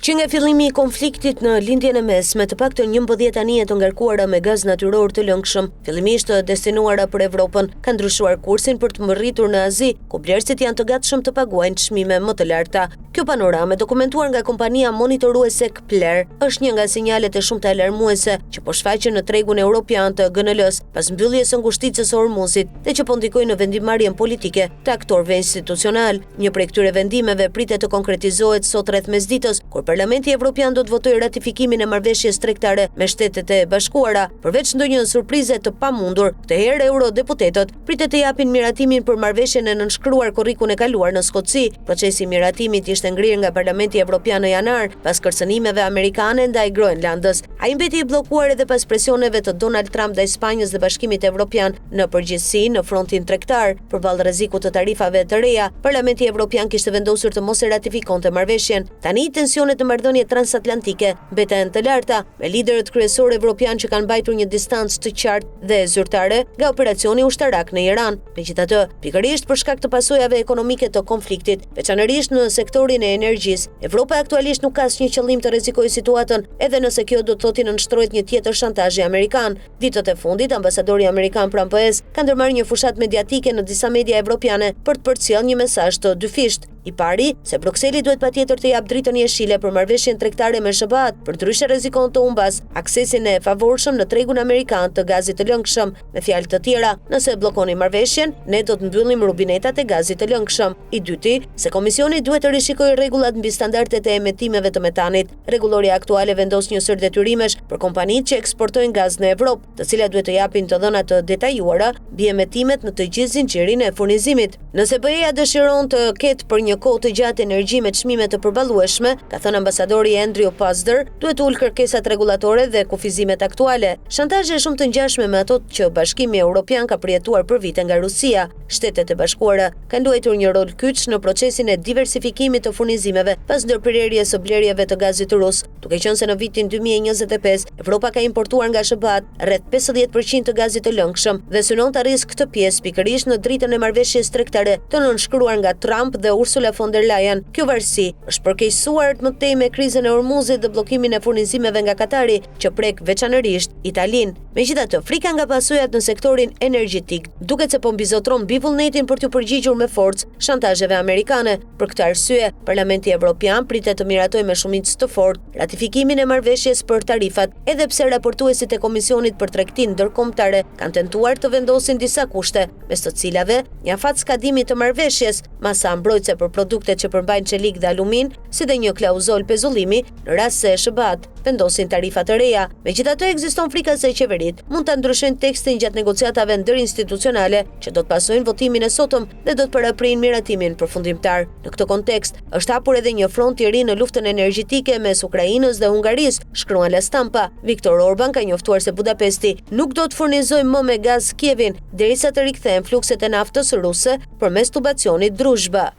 Që nga fillimi i konfliktit në Lindjen e Mesme, të paktën 11 anije të ngarkuara me gaz natyror të lëngshëm, fillimisht të destinuara për Evropën, kanë ndryshuar kursin për të mbërritur në Azi, ku blerësit janë të gatshëm të paguajnë çmime më të larta. Kjo panoramë e dokumentuar nga kompania monitoruese Kpler, është një nga sinjalet e shumta alarmuese që po shfaqen në tregun europian të GNL-së pas mbylljes së ngushticës së Hormuzit dhe që po ndikojnë në vendimmarrjen politike të aktorëve institucionalë. Një prej këtyre vendimeve pritet të konkretizohet sot rreth mesditës, kur Parlamenti Evropian do të votojë ratifikimin e marrëveshjes tregtare me Shtetet e Bashkuara. Përveç ndonjë surprize të pamundur, këtë herë eurodeputetët pritet të japin miratimin për marrëveshjen e nënshkruar korrikun e kaluar në Skoci. Procesi i miratimit ishte ngrirë nga Parlamenti Evropian në janar, pas kërcënimeve amerikane ndaj Groenlandës. Ai mbeti i bllokuar edhe pas presioneve të Donald Trump ndaj Spanjës dhe Bashkimit Evropian në përgjithësi në frontin tregtar. Përballë rrezikut të tarifave të reja, Parlamenti Evropian kishte vendosur të mos e ratifikonte marrëveshjen. Tani, tensionet në marrëdhëniet transatlantike mbeten të larta, me liderët kryesorë evropianë që kanë mbajtur një distancë të qartë dhe zyrtare nga operacioni ushtarak në Iran. Megjithatë, pikërisht për shkak të pasojave ekonomike të konfliktit, veçanërisht në sektorin e energjisë, Evropa aktualisht nuk ka asnjë qëllim të rrezikojë situatën, edhe nëse kjo do të thotë t'i nënshtrohet një tjetër shantazhi amerikan. Ditët e fundit, ambasadori amerikan pranë BE-së ka ndërmarrë një fushatë mediatike në disa media evropiane për të përcjellë një mesazh të dyfishtë. I pari, se Brukseli duhet patjetër të japë dritën jeshile për marrëveshjen tregtare me SHBA-të, përndryshe rrezikon të humbasë aksesin e favorshëm në tregun amerikan të gazit të lëngshëm. Me fjalë të tjera, nëse bllokoni marrëveshjen, ne do të mbyllim rubinetat e gazit të lëngshëm. I dyti, se Komisioni duhet të rishikojë rregullat mbi standardet e emetimeve të metanit. Rregullorja aktuale vendos një sërë detyrimesh për kompanitë që eksportojnë gaz në Evropë, të cilat duhet të japin të dhëna të detajuara mbi emetimet në të gjithë zinxhirin e furnizimit. Nëse BE-ja dëshiron të ketë për një kohë të gjatë energji me çmime të përballueshme, ka thënë ambasadori Andrew Puzder, duhet të ulë kërkesat rregullatore dhe kufizimet aktuale. Shantazhe shumë të ngjashme me ato që Bashkimi Evropian ka përjetuar për vite nga Rusia. Shtetet e Bashkuara kanë luajtur një rol kyç në procesin e diversifikimit të furnizimeve pas ndërprerjes së blerjeve të gazit rus, duke qenë se në vitin 2025 Evropa ka importuar nga SHBA-të rreth 50 për qind të gazit të lëngshëm dhe synon ta rrisë këtë pjesë pikërisht në dritën e marrëveshjes tregtare të nënshkruar nga Trump dhe Ursula von der Leyen. Kjo varësi është përkeqësuar më tej me krizën e Hormuzit dhe bllokimin e furnizimeve nga Katari, që prek veçanërisht Italinë. Megjithatë, frika nga pasojat në sektorin energjetik duket se po mbizotëron mbi vullnetin për t'iu përgjigjur me forcë shantazheve amerikane. Për këtë arsye, Parlamenti Evropian pritet të miratojë me shumicë të fortë ratifikimin e marrëveshjes për tarifat, edhe pse raportuesit e Komisionit për Tregtinë Ndërkombëtare kanë tentuar të vendosin disa kushte, mes të cilave një afat skadimi të marrëveshjes, masa mbrojtëse për produktet që përmbajnë çelik dhe alumin, si dhe një klauzolë pezullimi në rast se SHBA-të vendosin tarifa të reja. Megjithatë, ekziston frika se qeveritë mund ta ndryshojnë tekstin gjatë negociatave ndërinstitucionale që do të pasojnë votimin e sotëm dhe do të paraprijnë miratimin përfundimtar. Në këtë kontekst, është hapur edhe një front i ri në luftën energjetike mes Ukrainës dhe Hungarisë, shkruan La Stampa. Viktor Orban ka njoftuar se Budapesti nuk do të furnizojë më me gaz Kievin derisa të rikthehen flukset e naftës ruse përmes tubacionit Druzhba.